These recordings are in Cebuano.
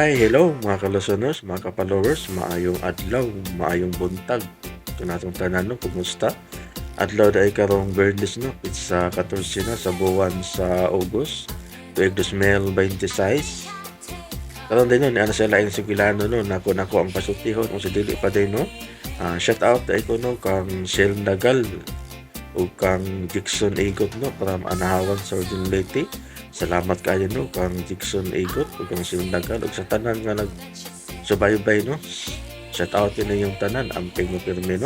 Ay, hello mga kalusoners, mga ka-followers, maayong adlaw, maayong buntag. Ito na itong tanan, no? Kumusta? Adlaw dahil karong Bernes, no? It's 14 na sa buwan sa August, tuig 2026. Karon din, no, ni ana sa laing Sugilano, no, nako nako ang pasultihon o sa dili pa din, no. Shout out dahil ko, no, kang Shell Nagal o kang Dixon Igot, no, para maanahawan sa Ordin Leyte. Salamat kayo, no, kang Dixon Igot ug kang Sindagal ug sa tanan nga nagsubaybay, no. Shout out din yung tanan amping mo pirmi, no.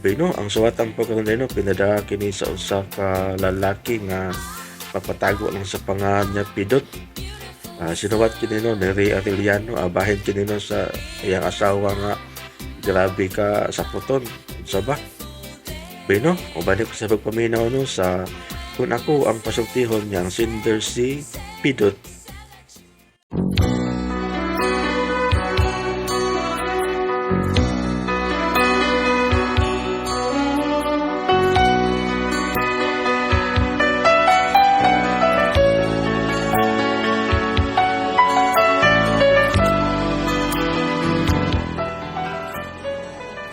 Bino, ang suwatan po karon, no, pinadala kini sa usa ka lalaki nga papatago lang sa pangalan niya Pidot. Sinuwat kini, no, ni Ray Arellano, abahin kini, no, sa iyang asawa nga grabe ka sa puton. Unsa ba? Bino, uban ko sa pagpaminaw, no, sa kung ako ang pasultihon niyang sender si Pidot.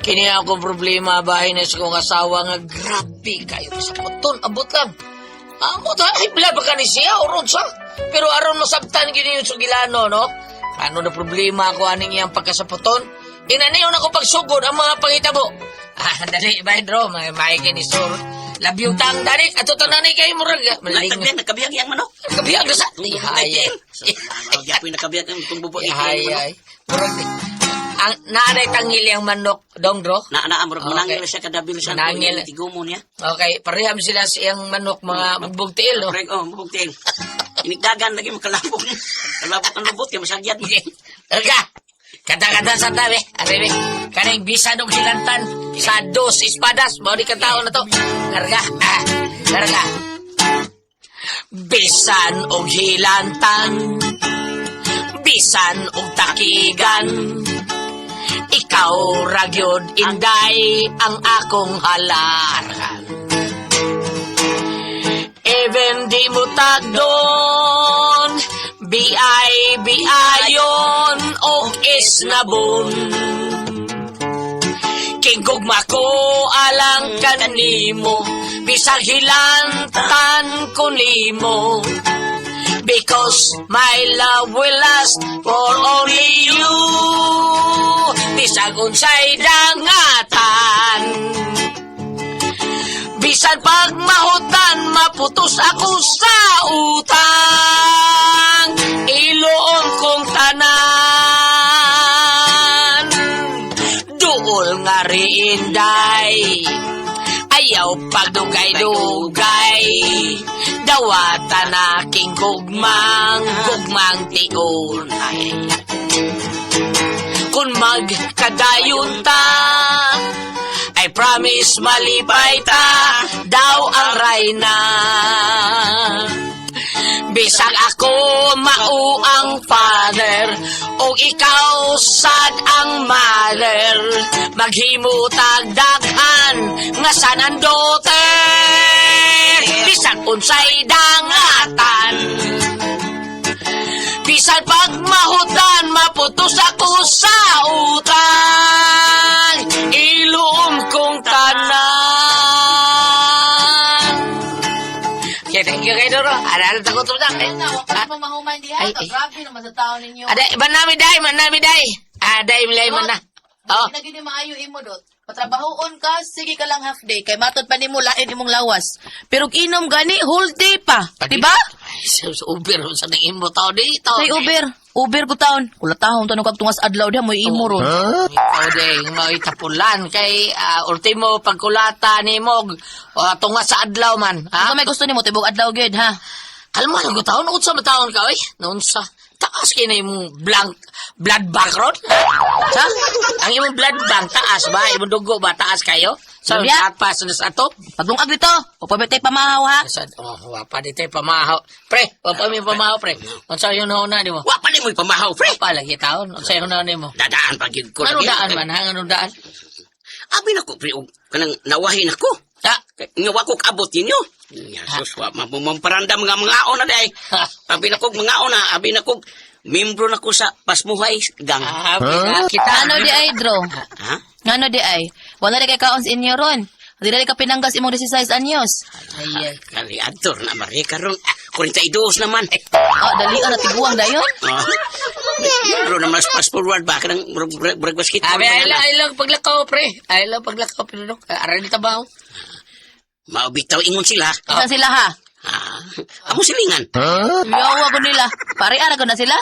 Kini akong problema bahin na sa kong asawa nga grabe kayo sa puton. Abot lang. Abot ha, ay bla ba ka ni siya oron sa. Pero aron masabtan gini yung sugilano, no? Ano na problema ako aning iyang pagkasaputon? Inaniyon ako pagsugod ang mga pangitabo. Dali, ba, Dro? May kini sur. Labyong tang dali. Ato tanan ni kayo murag. Maling. Nagtagbiyan, nagkabiyag yang manok. Kabiyag na sa. Ihaya. Nagyapoy nakabiyag ang itong bubo. Ihaya. Murag. Ang naanay tangili ang manok, dong, Dro? Na na murag manangil Okay. siya kadabil siya. Manangil. Tigumo niya. Okay, pareham sila sa iyang manok mga magbugtiil, no? Murag oh, mabog tiil. Inigdagan lagi makalabog. Kalabog ang lubot kay masagyad mo. Okay. Erga! Kanta-kanta sa tabi. Aribi. Kaning bisan og hilantan sa dos espadas. Mao ni kantahon na to. Karga. Karga. Bisan og hilantan, bisan og takigan, ikaw ragyod inday ang akong halaran. Even di mo tagdon, biay biayon og isnabon. Kingkugma ko alang kanimo, bisag hilantan ko nimo. Because my love will last for only you. Bisag unsay dangatan. Bisan pag mahutan, maputos ako sa utang. Iloon kong tanan. Duol nga riinday. Ayaw pagdugay-dugay. Dawatan aking gugmang, gugmang tiun. Kung magkadayon ta, I promise malipay ta daw ang rayna. Bisag ako mao ang father o ikaw sad ang mother, maghimutag daghan nga san ang daughter. Bisan unsay dangatan. Bisan pag mahutan, maputos ako sa utang. Iluom kong tanan. Okay, thank you kay Doro. Ano, takot mo na. Na, wa pa mo mahuman diha. Ay, ay. Grabe naman sa tao ninyo. Aday, manami day, manami day. Aday, milay man na. Oh. Di na gini maayo imo dot. Patrabahoon ka, sige ka lang half day kay matod pa nimo lain imong lawas. Pero og inom gani whole day pa, di ba? Sa Uber, sa nang imo tao dito. Say Uber, Uber ko taon. Kula taon tanong kag tungas adlaw diha mo imo ron. Ikaw de, mga itapulan kay ultimo pagkulata ni Mog o tunga sa adlaw man, ha? Ano may gusto nimo tibok adlaw gyud ha? Kalma lang ko taon, unsa man taon ka oy? Noon sa taas kay na imong blank blood bank ron. Sa? Ang imong blood bank taas ba? Imong dugo ba taas kayo? Sa Luya. tapas na sa atop? Paglungag dito, o pabetay pamahaw ha. Sa oh, wa pa di tayo pamahaw. Pre, wa pa mi pamahaw pre. Unsa yung nauna nimo? Wa pa nimo pamahaw, pre. Pa lagi taon. Unsa yung nauna nimo? Dadaan pa gyud ko. Ano lagi. daan man? Ha? Ano daan? Abi na ko pre og kanang nawahin ako. Ah, Nga wa ko kaabot ninyo. Nya sus wa mamparandam nga mga na day. Ha. Abi na kog mga na, abi na kog membro na ko sa Pasmuhay gang. Ah, huh? Kita. Ano di ay, Dro? Ha? Ngano di ay? Wala di kay kaon sa inyo ron. Di na di ka pinanggas imong 16 anyos. Ay, ay. Kali adtor na mari karon 42 naman. Ah, dali na tiguang dayon. Oh. Membro naman sa fast forward ba kanang murag murag basketball. Abi, ba ay na? lang, ay lang paglakaw, pre. Ay lang paglakaw, pero no, aray ni tabaw. Maubitaw ingon sila. Isan sila ha? Ah, amo silingan. Yawa ko nila. Pare ara ko na sila.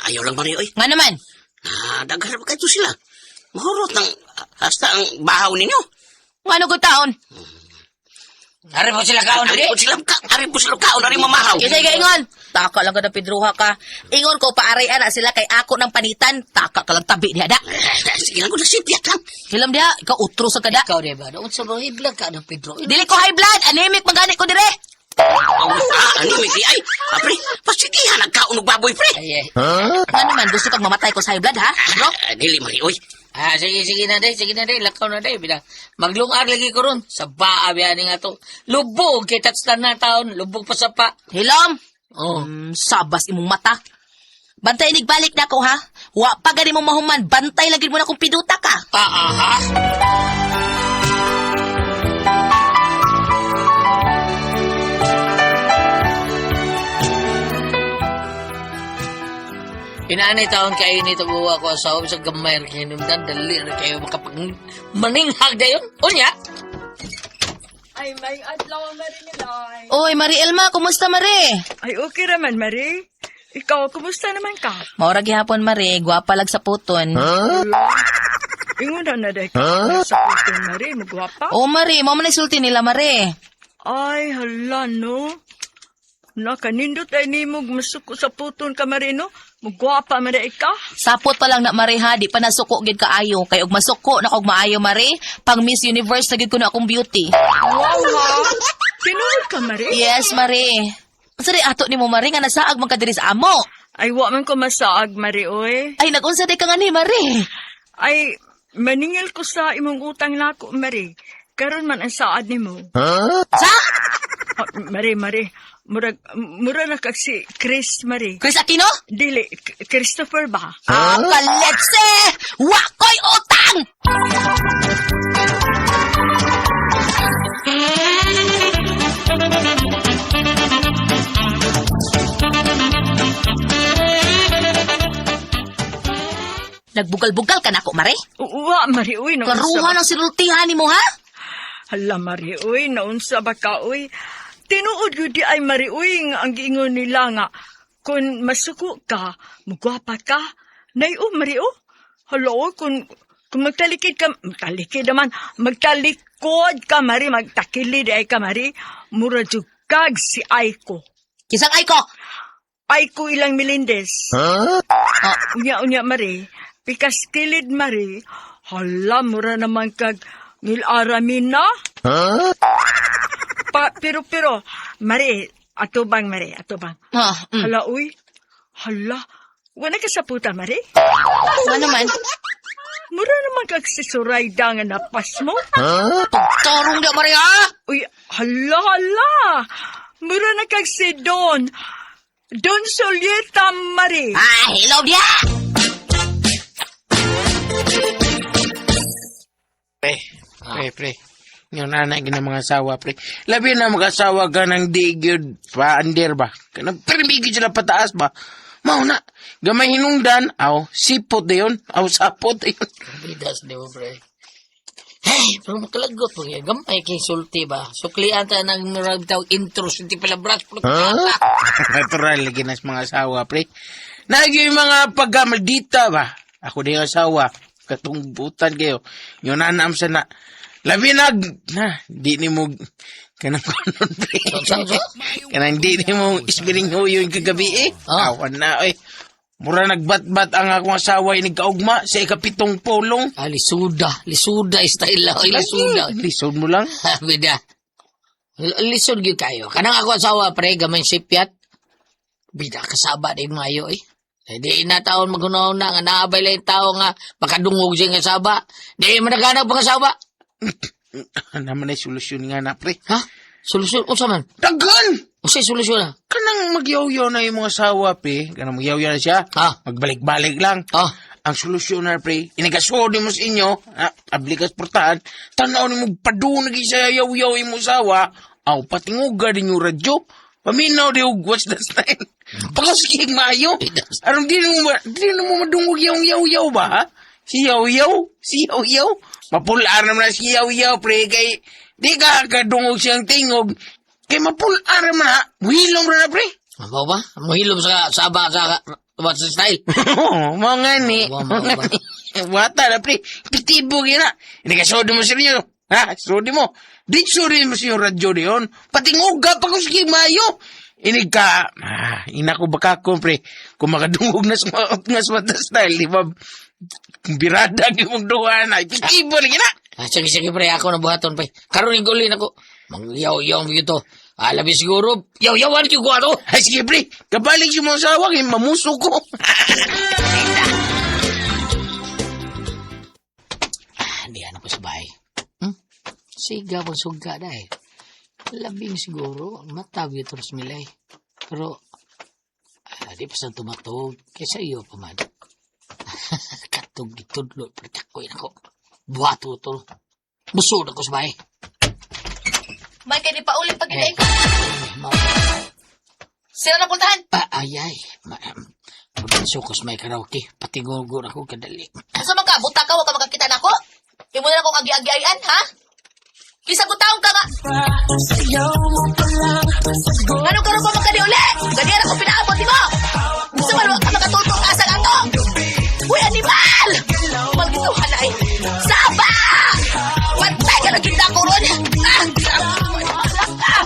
Ayaw lang mari oy. Nga naman. Ah, daghan pa kayo sila. Mahurot ng hasta ang bahaw ninyo. Ngano ko taon? Aray po sila kaon, Ari di. po sila ka, ari po sila kaon, ari mamahaw. Kisay ka ingon. Taka lang ka na Pedroha ka. Ingon ko paaray ana sila kay ako ng panitan. Taka ka lang tabi diha da. Sige lang ko na sipyat lang. Hilam diha, ikaw utro sa kada. Ikaw, di ba? Doon sa rohib lang ka ng Pedro. Dili ko high blood, anemic man gani ko dire. Ah, ano may ay? Ah, pre, pasigihan nagkaon og baboy, pre. Ay, ay. Nga naman gusto kang mamatay ko sa high blood ha? Bro? Ah, dili mari oy. Ah, sige, sige na, day. Sige na, day. Lakaw na, day. Bila, maglungar lagi ko ron. Sa baa, biya ni nga to. Lubog, kay tatslan na taon. Lubog pa sa pa. Hilom. Oh. Sabas imong mata. Bantay balik na ko ha. Wa pa gani mo mahuman, bantay lagi mo na kung piduta ka. Ah, ah, ha? Inaanay taon kayo nito buwa ko asawa sa gamay ra kinumdan dali ra kayo makapag maninghag dayon. Unya. Ay, may adlaw Marinilay. Oy, Mari Elma, kumusta Mari? Ay, okay raman, Mari. Ikaw, kumusta naman ka? Maura gihapon Mari, gwapa lag sa puton. Ingon na na dahil ka. Sa puto, Mari, magwapa. Oh Mari, mo man sulti nila Mari. Ay, hala, no. Nakanindot ay nimog masuko sa puton ka, Mari, no? Magwapa man dahil ka. Sapot pa lang na Mari ha, di pa nasuko gid kaayo. Kay og masuko na kog maayo Mari, pang Miss Universe na gid ko na akong beauty. Wow, ha? Tinuod ka, Mari? Yes, Mari. Unsa di ato nimo Mari nga nasaag man ka diri sa amo? Ay, wa man ko masaag, Mari, oy. Ay nagunsa di ka nga ni Mari? Ay, maningil ko sa imong utang nako, Mari. Karon man ang saad nimo. Sa? Ah, Mari, Mari. Murag, mura na kag si Chris, Mari. Chris Aquino? Dili, Christopher ba? Ah, kaletse! Wa ko'y utang! Nagbugal-bugal ka na ako, Mare. Uwa, Mari, uy, naunsa Karuha ba? ng sinultihan ni mo, ha? Hala, Mari, uy, naunsa ba ka, uy? Tinuod yun di ay, Mari, uy, nga ang giingon nila nga, kung masuko ka, mugwapa ka, nay, oh, Mari, oh. Hala, uy, kung magtalikid ka, magtalikid naman, magtalikod ka, Mari, magtakilid ay ka, Mari, mura jud kag si Aiko. Kisang ay ko. Aiko ilang Melendez. Ah, Unya, unya, Mari, pikas kilid, Mari, hala, mura naman kag nilaramin na. Pa, pero, pero, Mari, ato bang, Mari, ato bang. ah. Hala, uy, hala, wala ka sa puta, Mari. Ano naman? Mura naman kag si Surayda nga napas mo. Pagtarong di, Mare, ha? Uy, hala, hala. Mura na kag si Don. Don Solieta, Mari. Ah, hello diya! Pre, pre, pre. Yung nanay gina mga asawa, pre. Labi na mga asawa ka ng di gyud pa under ba. Kanang pirmi gyud sila pataas ba. Mao na, gamay hinungdan, aw, sipot dayon, aw, sapot dayon. Bidas di mo, pre. Hey, pero makalagot mo yan. Gamay kay sulti ba? Suklian ta ng murag tawag intro sulti pala brush. Huh? Natural lagi na sa mga asawa, pre. Nagi yung mga pagkamaldita ba? Ako din yung asawa. Katungbutan kayo. Yung nanam sa na. Labi na, na, di ni mo, kanang kanon, pre. Kanang di ni mo isbiring huyo yung kagabi eh. Ah. Awan na, eh. Mura nagbatbat ang akong asawa ay nagkaugma sa ikapitong polong. Ah, lisuda. Lisuda style lang. Ay, lisuda. Lisod mo lang. Bida. Lisod gyud kayo. Kanang ako asawa, pre, gamay sipyat. Bida, kasaba din mayo eh. Eh, di na taon magunaw na nga naabay lang yung tao nga makadungog siya nga saba. Di man naghanap ang asawa. Naman ay solusyon nga na, pre. Ha? Solusyon unsa man? Dagan! Unsay solusyon ah? Kanang magyawyaw na yung mga asawa, pre. Kanang magyawyaw na siya. Ah. Magbalik-balik lang. Ah. Ang solusyon na, pre, inigasod mo sa inyo, ha, ablikas portahan, tanaw ni mo padunag sa yaw-yaw yung asawa, aw, patinguga din yung radyo. Paminaw di og what's the style. Pakasikig maayo. Aron di mo madungog yung yaw-yaw ba, ha? Si yaw-yaw, si yaw-yaw. Mapulaan naman na si yaw-yaw, pre, kay di ka kadungog siyang tingog. Kay mapulaan naman na, muhilom ra na, pre. Mao ba? Mohilom sa saba sa what's the style? Oo, mga ni. Wa, mao Mga ba? ni. Wata na, pre. Pitibo gina. Hindi ka sodi mo sa inyo. Ha? Sodi mo. Di sodi mo sa inyo radyo diyon. Patinguga pa ko sige mayo. Ini ka, ina ko baka ko, pre. Kung makadungog na sa nga sa mata style, di ba? Birada yung duha na. Pitibo na gina. Ah, sige, sige, pre. Ako na buhaton, pre. Karon igulin ako. Mangyaw-yaw mo ito. Ah, labi siguro. Yaw-yawan ko ato. Ay, sige, pre. Kabalik si mga asawa, kay mamuso ko. Ah, hindi ano ko sa bahay. Hmm? Siga pag suga na eh. Labing siguro. Matag ito rin milay. Pero, di pa sa tumatog. Kaysa iyo pa man. Katog gitudlo. Pero takoy na ko. Buhato to. Busod ako sa bahay. May kay di pa ulit pag Eh, ko. Sila na pultahan. Pa, ay, ay. Ma, sukos may karaoke. Patigugor ako kadali. Asa man ka, buta ka, wa ka makakita nako. Imo na akong agi-agiayan, ha? Kisag taong ka nga. Ano karon pa man ka di uli? Ganyan ako pinaabot nimo. Gusto man wa ka makatultong asa ato. Uy, animal! Malgituhan na ay. Saba! Patay ka na kita ko ron. Ah,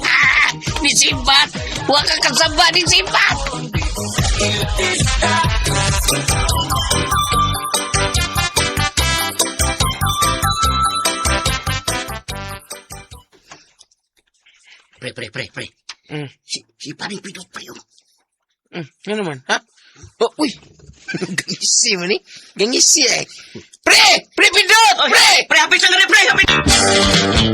ah, Ni Simbat! Huwag kang kasamba ni Simbat! Pre, pre, pre, pre. Si paring pidot, pre. Oh. Ano man, ha? Oh, uy. Gangisi man eh. Gangisi eh. Pre! Pre, pindot! Pre! Pre, hapit lang rin, pre! Hapit!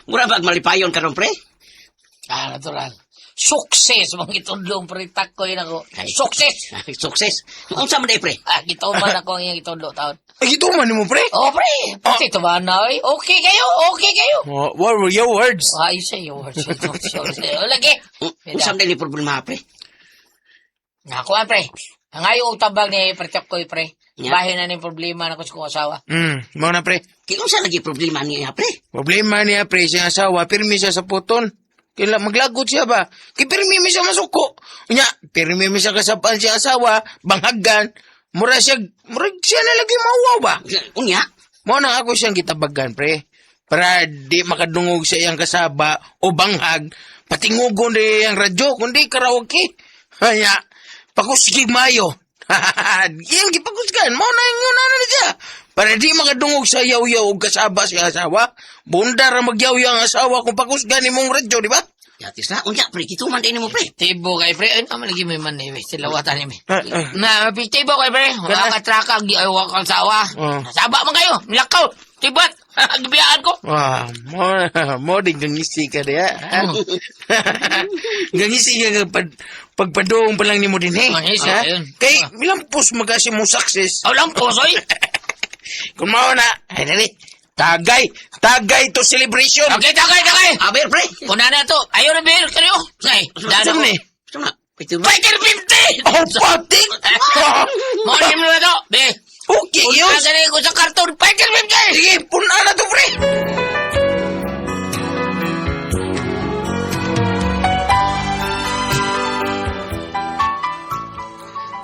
Mura bag malipayon karon pre? Ah, natural. Sukses! Mga itudlong pre, takoy na ko. Ay. Sukses! Sukses. Unsa man day pre? Ah, gituman ako ang iyang itudlo taon. Ay, ito man mo, pre. Oh, pre! Pati tumaan na, oy. Okay kayo! Okay kayo! Oh, what were your words? Oh, you say your words. Oh, lagi! Unsa man day ni problema pre? Nakuha, pre. Ang ayaw tabag ni pre Takoy, pre. Yeah. Bahin na ni problema na ko sa kong asawa. Mo na, pre. Kay unsa lagi problema niya pre? Problema niya, pre, siyang asawa, pirmi siya sa puton. Kaila maglagot siya ba? Kay pirmi mi siya masuko. Unya, pirmi mi siya kasapan siya asawa, banghagan. Mura siya na lagi mauwaw ba? Unya, Mo na ako siyang gitabagan, pre. Para di makadungog sa iyang kasaba o banghag, patingugon di iyang radyo, kundi karaoke. Kaya, pakusgig mayo. Iyang gipakusgan, mo na yung una na siya. Para di makadungog sa yaw-yaw o kasaba sa asawa, bunda ra magyaw-yaw ang asawa kung pakusgan imong radyo, di ba? Yatis na, unya pre, kito man day nimo pre. Tibo kay pre. Ay, naman lagi may man eh. Silawatan ni Ah, ah. Na, tibo kay pre. Wala ka traka, ay, wala kang sawa. Oh. Saba man kayo. Nilakaw. Tibat. Gibiyaan ko. Wah, mo din gangisi ka diya. ha? Gangisi ka ka pagpadung pa lang nimo din eh. Gangisi, Ha? ayun. Kay milampos magasi mo success. Aw lang po, soy. Kung mao na, ay dali. Tagay, tagay to celebration. Okay, tagay, tagay. Aber pre. Kuna na to. Ayaw na beer kayo. Ay, dana Saan ko. ni? Unsa na? Pwede ba? Fighter 50! Oh, patik! Mo ni mo na to. Be. Okay, Una yun. gani ko sa karton. Fighter 50! Sige, puna na to, pre.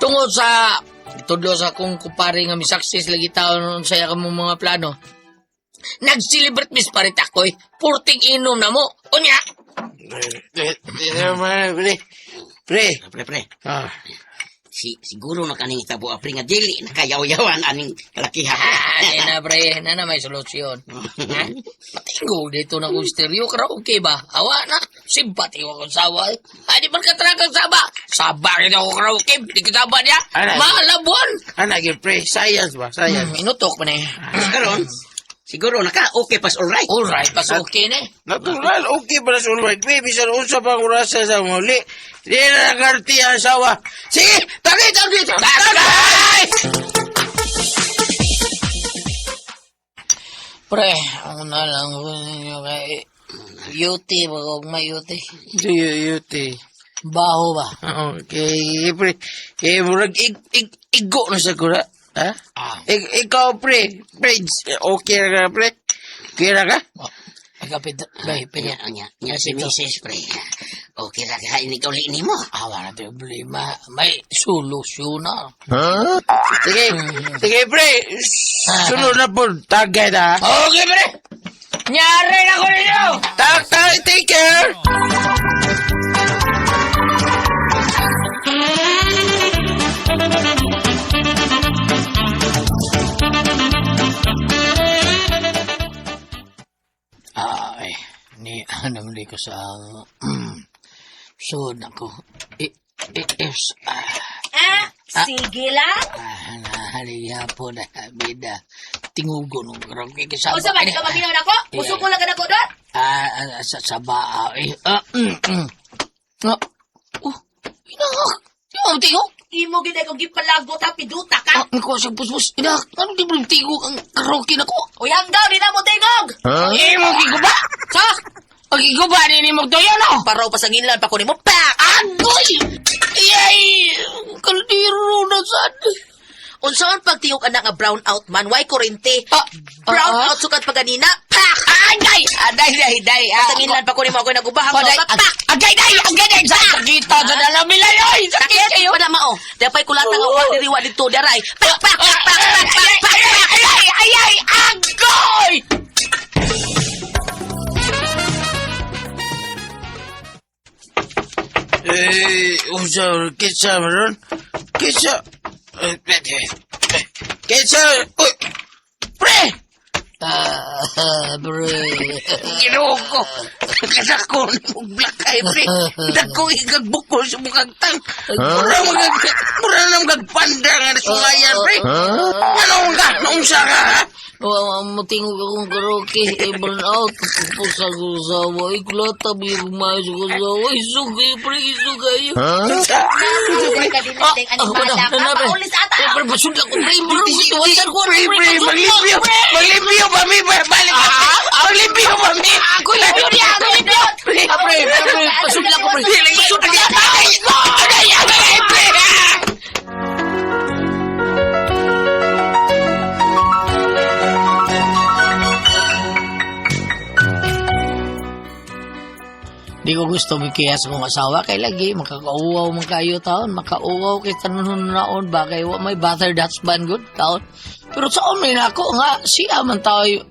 Tungod sa tudlo sa akong kumpare nga mi success lagi taon saya ka mong mga plano. Nag-celebrate mis parit ako eh. Purting inom na mo. Unya! Pre, pre. Pre, pre. Ah, Si siguro na kaning itabo pre nga dili nakayaw-yawan aning kalakihan. Ah, di na pre, na na may solusyon. Ha? Matingog dito na kong stereo, karaoke ba? Awa na, simpati ko kong sawa eh. Ah, di man katrakang saba. Saba rin ako karaoke. Di kita ba niya? Ana. Maalabuan. Ana gyud pre, science ba? Science. Inutok pa ni. Karon, siguro naka okay pas alright. Alright, pas okay na. Natural, okay para sa all right, pre. Bisan unsa pang orasa sa muli. Di na nakarti ang asawa. Sige, tagay, tagay, tagay! Pre, ang na lang ko ninyo kay Yuti, bagog may yuti. Yuti. Baho ba? Okay, pre. Eh, murag ig, ig, igo na sa kura. Ha? Ah. Ikaw, pre. Pre, okay ra ka, pre? Okay ra ka? Ay, kapit, bay, Nya, pwede. nya, nya si Mrs. Pre. Okay ra ka ini uli nimo. Ah, wala tayong problema. May solusyon na. Sige, sige, pre. Sunod na po. Tagay na. Okay, pre! Nyari na ko ninyo! Tag, tag, take care! Ay, ni anam di ko sa sud ako. I, i, is, ah, Ah, sige lang. ah, nahaliya po na bida. Tingugo nung karaoke kasama. Unsa man, di ka maminaw nako? Musuko lang ka nako doon? Ah, ah, sa ba, ah, eh, ah, Ah, oh, inahak. Yung tingog. Imo gid ko gipalagot ha piduta Ah, ka. nako sa puspus. Inahak. Ano di mo tingog ang karaoke na ko? Uy, hanggaw di na mo tingog. Imo giguba? Sa? Ang giguba ni mo toyo no? Paraw pasanginlan pa ko nimo. Pak! Agoy! Yay! Kaldero na sad. Unsaon pagtiyog anak nga brown out man, why kurente? Ah, Brown ah, out sukat paganina. Pak! Agay! Aday, day, day. Ah, Pasanginlan pa ko nimo ako nagubahang Aday, ka. Pak! agay, day, agay, day. Sakit sa dalamilay, oy! Sakit Sakit kayo. pa na mao. Dapay kulata nga wa diri wa didto daray. Pak pak pak pak pak pak pak. Ay, ay, ay, ay, agoy! Eh, unsa, kinsa man ron? Kinsa? Eh, eh, eh, Kinsa? Uy! Pre! Ah, bre. Ginoo ko. Kasako ni mong black eye, pre. Dako igagbukol sa mukang tang. Mura mga mura na mga panda nga nasungayan, pre. Ano ka? Naunsa ka, ha? Wa mutingog akong karaoke, eh, burn out. Pagpapos ako sa awa, eh, kulata, may kumain sa asawa. Isugay, pre, isugay. Unsa? Unsa, pre? Ding animala ka. Paulis ata. Eh, pre, pasudla ko, pre. Bro, tuwasan ko, Pre, pre, maglimpyo. Maglimpyo ba, mi? Balik. Maglimpyo ba, mi? Ako limpyo niya, ako limpyo. Ah, pre, pre, pre, pasudla ko, pre. Pasudla ko. Ay, ay, ay, pre! ah! Di ko gusto magkiya sa kong asawa kay lagi makakauwaw man kayo taon, makauwaw kay tanon naon ba kay wa may butter that's ban good taon. Pero sa ni nako nga siya man tayo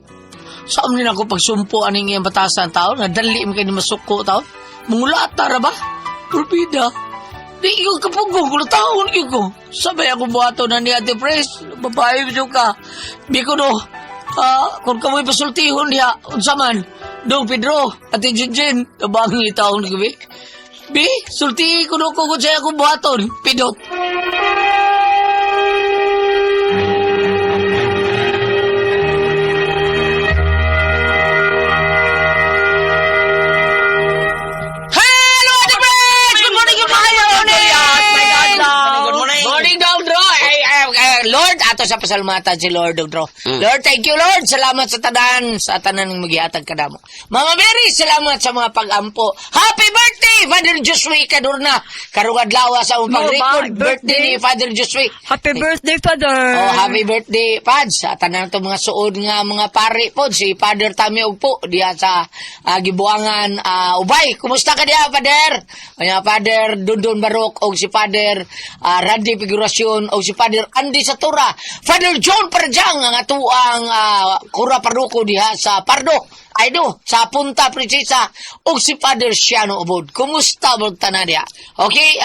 sa ni nako pagsumpo aning iyang batasan taon nga dali man kay ni masuko taon. Mangulata ra ba? Pulpida. Di ko kapugong ko taon gyud ko. Sabay ako buhato na ni Ate Pres, babae mo ka. Di ko no. Ah, kung kamoy pasultihon niya, unsa man. Dong Pedro, Ate Jinjin, tabangin taon gabi. Bi, sulti ko no ko kung siya akong buhaton. Pidot. Hello, Ate Pres! Good morning, good morning! Good morning. Morning, Dong Dro! Ay, ay, ay, Lord, ato sa pasalamatan si Lord, Dong Dro. Lord, thank you, Lord. Salamat sa tanan ng magihatag kadamo. Mama Mary, salamat sa mga pag-ampo. Happy birthday, Father Joshua Kadurna. Karong adlaw sa among No, pag-record ba? birthday ni Father Joshua. Happy birthday, Father! Oh, happy birthday, Pads. Sa tanan to mga suod nga mga pare po, si Father Tami Ugpo diya sa Gibuangan, Ubay. Kumusta ka diya, Father? Anya Father Dundon Barok og si Father Randy Figuracion og si Father Andy Satura. Father John Parjang ang atuang kura paroko diha sa Pardo. Ay no, sa Punta Princesa ug si Father Siano Ubod. Kumusta mo tanan diha? Okay,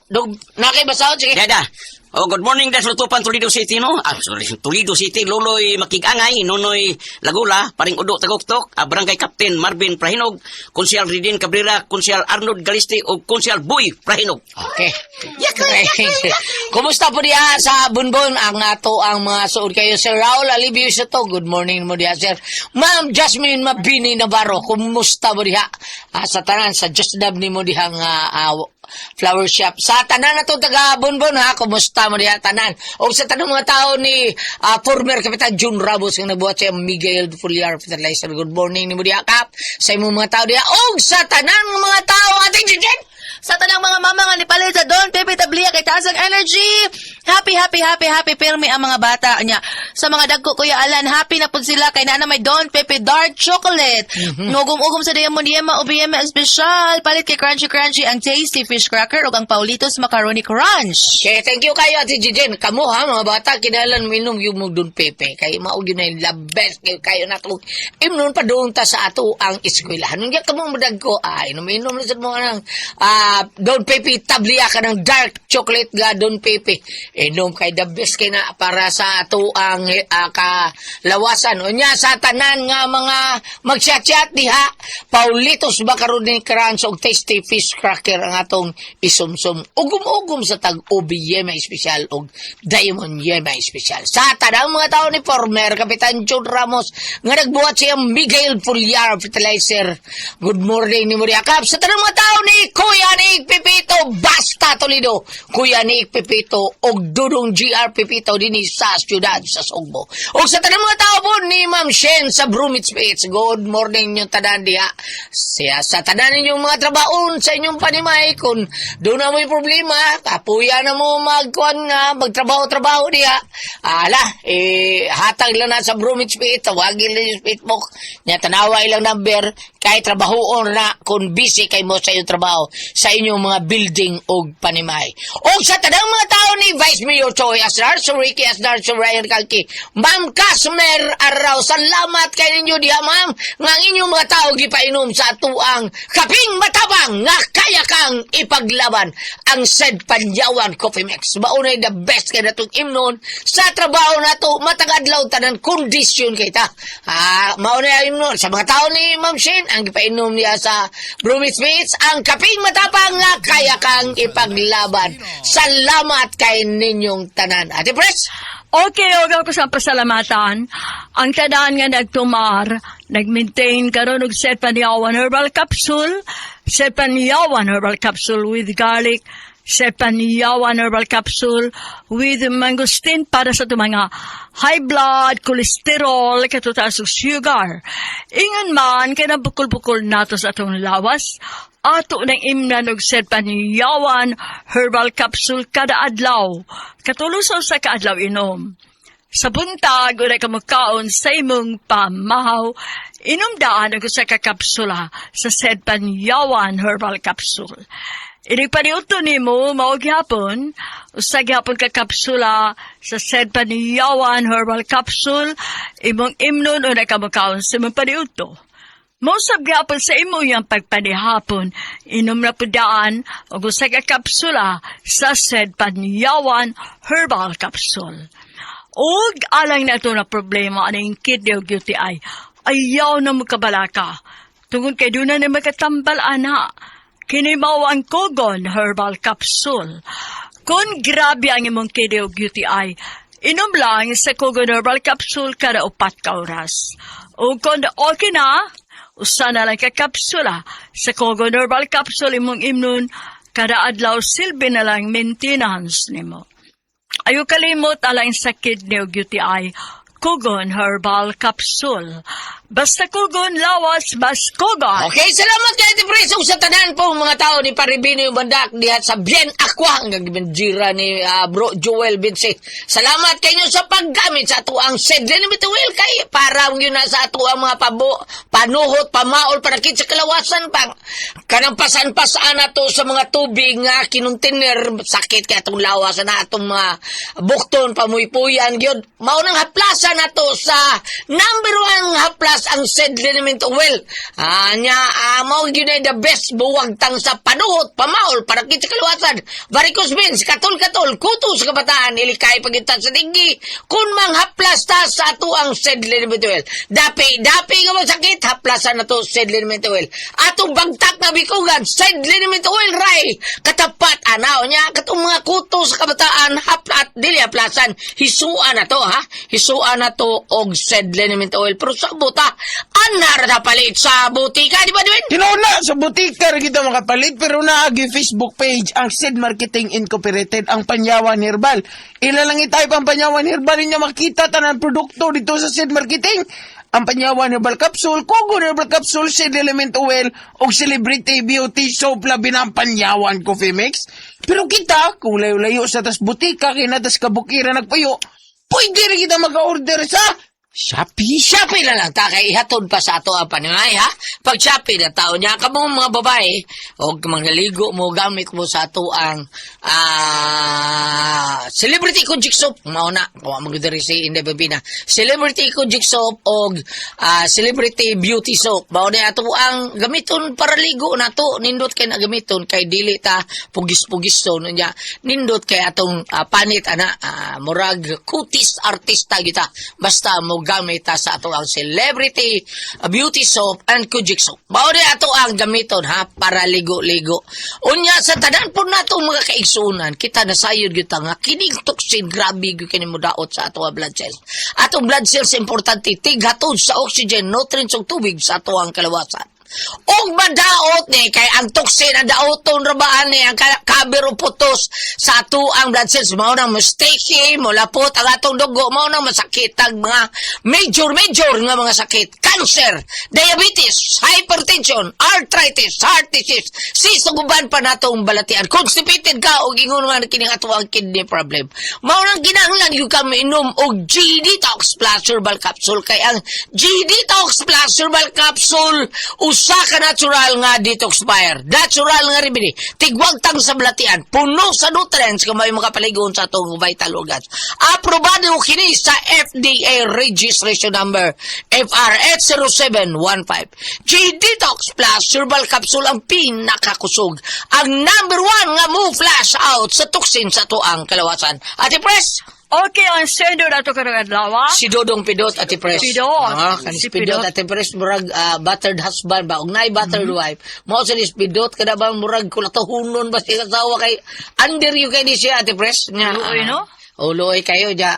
dug nakay basahon sige. Dada. Oh, good morning guys, Lutupan, Toledo City, no? Ah, sorry, Toledo City, Loloy Makigangay, Nonoy Lagula, Paring Udo Taguktok, Barangay Captain Marvin Prahinog, Konsyal Ridin Cabrera, Konsyal Arnold Galiste, o Konsyal Boy Prahinog. Okay. Kumusta po diha sa Bunbon ang ato ang mga suod kayo, Sir Raul Alibio sa to. Good morning mo diha, sir. Ma'am Jasmine Mabini Navarro, kumusta mo diha? Sa tanan sa Just Dab ni mo diha nga flower shop. Sa tanan na to taga Bunbon ha, kumusta mo diha tanan? O sa tanang mga tao ni former Kapitan June Ramos nga nabuhat siya Miguel Fuliar Fertilizer. Good morning ni mo diha, Kap. Sa imong mga tao diha og sa tanan nga mga tao ating Jijen. Sa tanang mga mama nga nipalit sa Don Pepe Tablia kay taas ang energy. Happy, happy, happy, happy pirmi ang mga bata niya. Sa mga dagko, Kuya Alan, happy na pud sila kay naa na may Don Pepe Dark Chocolate. Ugom-ugom sa Diamond Yema OBM Espesyal. Palit kay Crunchy Crunchy ang Tasty Fish Cracker ug ang Paulitos Macaroni Crunch. Okay, thank you kayo, Ate Jijen. Kamo ha, mga bata, kinalan minom yung mo Don Pepe. Kay mao gyud na yung the best kayo, kayo na itong imnon pa doon ta sa ato ang eskwelahan. Nung kamo madag ko, inom-inom na sa mga ng Don Pepe tablia ka ng dark chocolate ga Don Pepe. Inom kay the best kay na para sa ato ang kalawasan. Unya sa tanan nga mga magchat-chat diha, Paulitos Macaroni Crunch og Tasty Fish Cracker ang atong isumsum. Ugom-ugom sa tag Ubi Yema Espesyal og Diamond Yema Espesyal. Sa tanang mga tao ni former Kapitan John Ramos nga nagbuhat siya Miguel Fuliar Fertilizer. Good morning ni Muria Kap. Sa tanang mga tao ni Kuya Nick Pepito Basta Toledo. Kuya Nick Pepito og Dudong GR Pepito dinhi sa siyudad sa Sugbo. Og sa tanang mga tao po ni Ma'am Shen sa Brumits Beach. Good morning ninyong tanan diha. Siya sa tanan ninyong mga trabaon sa inyong panimay kung doon na mo'y problema, kapuya na mo magkuan nga magtrabaho-trabaho diha. Ala, eh, hatag lang na sa Brumits Beach, tawagin lang yung Facebook, nya tanawa ilang number, kay trabahoon na kung busy kay mo sa iyong trabaho sa inyong mga building og panimay. Og sa tanang mga tao ni Vice Mayor Choi Asnar, Sir Ricky Asnar, Sir Ryan Kalki, Ma'am Kasmer Araw, salamat kay ninyo diha ma'am, nga ang inyong mga tao gipainom sa atuang kaping matabang nga kaya kang ipaglaban ang said Panyawan Coffee Mix. Maunay the best kay natong imnon sa trabaho nato matag adlaw tanan kondisyon kay ta. Maunay ang imnon sa mga tao ni Ma'am Shane ang gipainom niya sa Brumits Beach ang kaping matapang nga kaya kang ipaglaban. Salamat kay ninyong tanan. Ate Pres? Okay, og ako sa pasalamatan. Ang tanan nga nagtumar, nag-maintain karon og Sepanyawan Herbal Capsule, Sepanyawan Herbal Capsule with garlic, Sepanyawan Herbal Capsule with mangosteen para sa itong mga high blood, cholesterol, katutaas ug sugar. Ingon man, kay bukol-bukol nato sa atong lawas, ato nang imnan og Sepanyawan Herbal Capsule kada adlaw. Katulong sa usa ka adlaw inom. Sa buntag, ura ka mukaon sa imong pamahaw, inom daan ang usa ka kapsula sa Sedpanyawan Herbal Capsule. Inig paniudto nimo mao gihapon, usa gihapon ka kapsula sa Sedpanyawan Herbal Capsule, imong imnon una ka mukaon sa imong paniudto. Mosab gihapon sa imo yang pagpanihapon, inom na pudaan og usa ka kapsula sa Sedpanyawan Herbal Capsule. Og alang na ito na problema aning kidney ug UTI, ayaw na mo kabalaka. Tungod kay doon na makatambal ana. Kini mao ang Kogon Herbal Capsule. Kung grabe ang imong kidney ug UTI, inom lang sa Kogon Herbal Capsule kada 4 ka oras. O kung okay na, usa na lang ka kapsula sa Kogon Herbal Capsule imong imnon kada adlaw, silbi na lang maintenance nimo. Ayaw kalimot alang sa kidney ug UTI, Kugon Herbal Capsule. Basta Kugon lawas, bas Kugon. Okay, salamat kay Ate Pres. Ug sa tanan po mga tao ni Paribino yung bandak diha sa Bien Aqua ang gibinjira ni Bro Joel Vince. Salamat kayo sa paggamit sa ato ang Sedlin Mituel kay para yun na sa ato ang mga pabo, panuhot, pamaol, panakit sa kalawasan pang kanang pasan-pasaan nato sa mga tubig nga kinuntiner sakit kay atong lawas na atong mga bukton pamuypuyan gyud. Mao nang haplasan nato sa number one haplas. Haplas ang said liniment oil. Anya, mao gyud na the best buwag tang sa panuhot, pamaol, parakit sa kaluwasan, varicose veins, katol-katol, kuto sa kabataan, ilikay pagitan sa tinggi, kun manghaplas ta sa ato ang said liniment oil. Dapi, dapi nga masakit, haplasan na to said liniment oil. Atong bagtak na bikugan, said liniment oil, ray! Katapat, anaw niya, katong mga kuto sa kabataan, haplat, dili haplasan, hisuan na to, ha? Hisuan na to og said liniment oil. Pero sa buta, anar na palit sa butika, di ba, Dwayne? Tinuod na, sa butika ra kita makapalit pero naagi Facebook page ang Sid Marketing Incorporated ang Panyawan Herbal. Ila lang i-type ang Panyawan Herbal niya makita tanan produkto dito sa Sid Marketing. Ang Panyawan Herbal Capsule, Kogo Herbal Capsule, Sid Element Oil, o Celebrity Beauty Soap, labi na ang Panyawan Coffee Mix. Pero kita, kung layo-layo sa tas butika, kinatas kabukira nagpayo, pwede rin kita maka-order sa Shopee. Shopee na lang ta kay ihatod pa sa ato ang paningay ha. Pag Shopee na tao niya kamo mga babae og mga naligo mo gamit mo sa ato ang Celebrity Kojik Soap mao na wa man gyud diri si Inday Babina. Celebrity Kojik Soap og Celebrity Beauty Soap mao na ato ang gamiton para ligo nato nindot kay na gamiton kay dili ta pugis-pugis so niya nindot kay atong panit ana murag kutis artista kita basta mo gamit ta sa ato ang Celebrity Beauty Soap and Kojik Soap. Mao ni ato ang gamiton ha para ligo-ligo. Unya sa tanan po nato mga kaigsuonan, kita nasayod gyud ta nga kining toxin grabe gyud kini modaot sa ato ang blood cells. Atong blood cells importante tighatod sa oxygen, nutrients ug tubig sa ato ang kalawasan. Og madaot ni kay ang toxin ang daoton ra ba ani ang kaber o putos sa ato ang blood cells mao nang mistake molapot ang atong dugo mao nang masakit ang mga major major nga mga sakit cancer, diabetes, hypertension, arthritis, heart disease, sisuguban pa natong balatian. Constipated ka og ingon man kining ato ang kidney problem. Mao nang kinahanglan gyud ka miinom og G Detox Plus Herbal Capsule kay ang G Detox Plus Herbal Capsule usa ka natural nga detoxifier. Natural nga remedy. Tigwagtang sa balatian, puno sa nutrients kung may makapaligon sa atong vital organs. Aprobado kini sa FDA registration number FR80715. G Detox Plus Herbal Capsule ang pinakakusog. Ang number one nga mo flash out sa toxin sa tuang kalawasan. Ate Pres, Okay, ang sendo na to karong adlaw. Ah. Si Dodong Pidot, Ate Pres. Pidot. Ah, kanis Si Pidot, Pidot. Ate Pres, murag battered husband ba? Ug naay battered wife. Mao sa ni Pidot, kada ba murag kulatohunon ba siya asawa kay under you kay ni siya, Ate Pres. Nga, Luoy, no? O luoy kayo ja.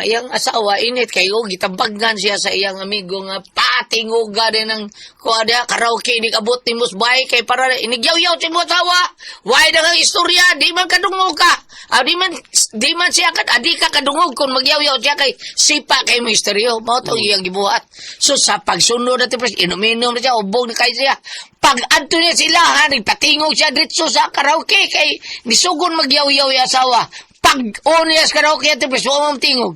Iyang asawa init kayo gitabagan siya sa iyang amigo nga patinguga din ang kuha diha karaoke ni abot ni Musbay kay para inigyaw-yaw si mo asawa. Why na kang istorya di man kadungog ka. Di man siya kad adi ka kadungog kung magyaw-yaw siya kay sipa kay misteryo. Mao to iyang gibuhat. So sa pagsunod natin pres inom-inom na siya ubog na kayo siya. Pag adto niya sila ha nagpatingog siya diretso sa karaoke kay nisugon magyaw-yaw yung asawa. Pag on niya sa karaoke ate pres, wa mo tingog.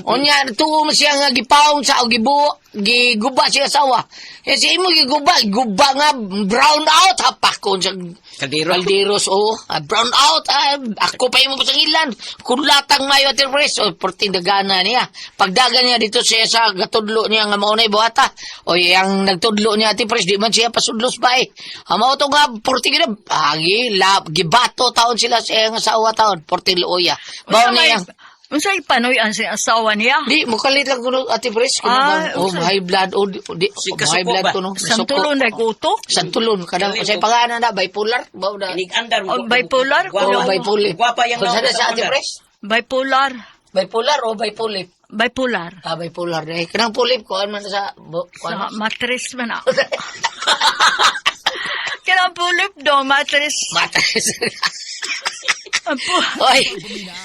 Unya tuo mo siya nga gipaong sa o gibuo, giguba siya asawa. Eh si imo giguba, guba nga brown out hapak kon sa Kaldero. Kalderos oo, brown out ako pa imo pasangilan. Kulatang mayo ate pres, o porting dagana niya. Pagdagan niya dito siya sa gatudlo niya nga maunay buhata. O yang nagtudlo niya ate pres, di man siya pasudlos ba eh. Mao to nga porting gina, agi lab gibato taon sila sa iyang asawa taon, porting luoya. Mao Unsa may- niya. Unsay panoy-an sa asawa niya? Di, mukalit lang kuno ate Pres. Kuno Ah, oh, high blood. Oh, di, di, Si oh, high kasuko blood ba? kuno. Santulon na utok? Santulon. Kanang, sa pangalan na, bipolar? Ba, na? Inig-andar Oh, bipolar? Oh, Kuno. bipolar. Gwapa yang Kung naong sana sa ate andar. Pres? Bipolar. Bipolar o bipolip? Bipolar. Bipolar. Eh, kanang polip, kuan man sa... Kuan Sa matres man ah. Kanang pulip do, matres. Matres. Ang Oy,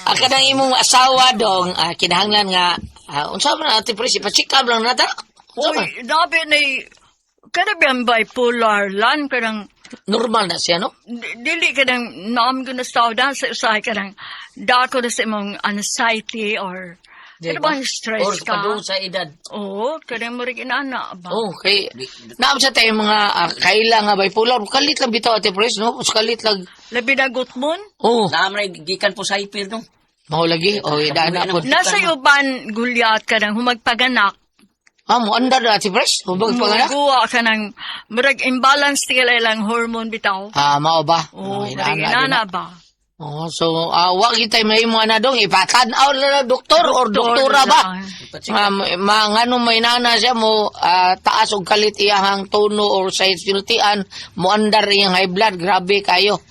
ang kanang imong asawa dong, kinahanglan nga, unsa man ate Pres, ipa-check up lang nata. Unsa man? Uy, dabi na kada ba ang bipolar lan kanang Normal na siya, no? Dili kanang naam ko na sa dan sa usahay kanang dako na sa imong anxiety or Di ano ba? ba ang stress Or ka? padung sa edad. Oo, kanang mo rin inana ba? Oh, kay naam sa tayo mga kaila nga bipolar, kalit lang bitaw ate Pres, no? Kalit lang. Labi na gutmon? Oh, Naam na gikan po sa hyper no. mao lagi. Oh, daan na po. Nasa uban gulyat ka nang humagpaganak. Ah, mo andar na si Pres. Hubag panganak. Muguwa ka ng murag imbalance tigala ilang hormone bitaw. Ah, mao ba? Oo, Oh, murag inaana din inana na. ba? Oh, so wa kitay may mo ana dong ipatan-aw na lang doktor or Doktor doktora ba? na. Ma, ma ngano may nana siya mo taas og kalit iyahang tono or sa sultian mo andar iyang high blood, grabe kayo.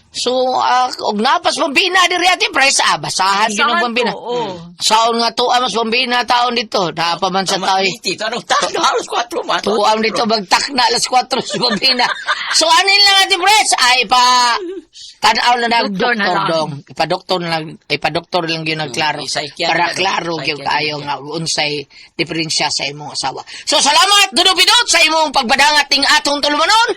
So og napas pambina diri ati price basahan gyud ang Basahan pambina. ko, oo. Saon nga tuwa mas pambina taon dito. Napa man sa tao. Eh. Dito, anong tao? Alas 4 man. Tuam dito magtakna alas 4 sa pambina. So anin lang ati Pres ay pa tanaw na nag Doktor na doktor lang. dong. Ipa-doktor na lang, ipa-doktor lang yun ang klaro. Psychiatrist Para na lang. klaro gyud Psychiatrist kaayo nga unsay diferensya sa imong asawa. So salamat Dudo Pidot sa imong pagbadangat ting atong tulumanon.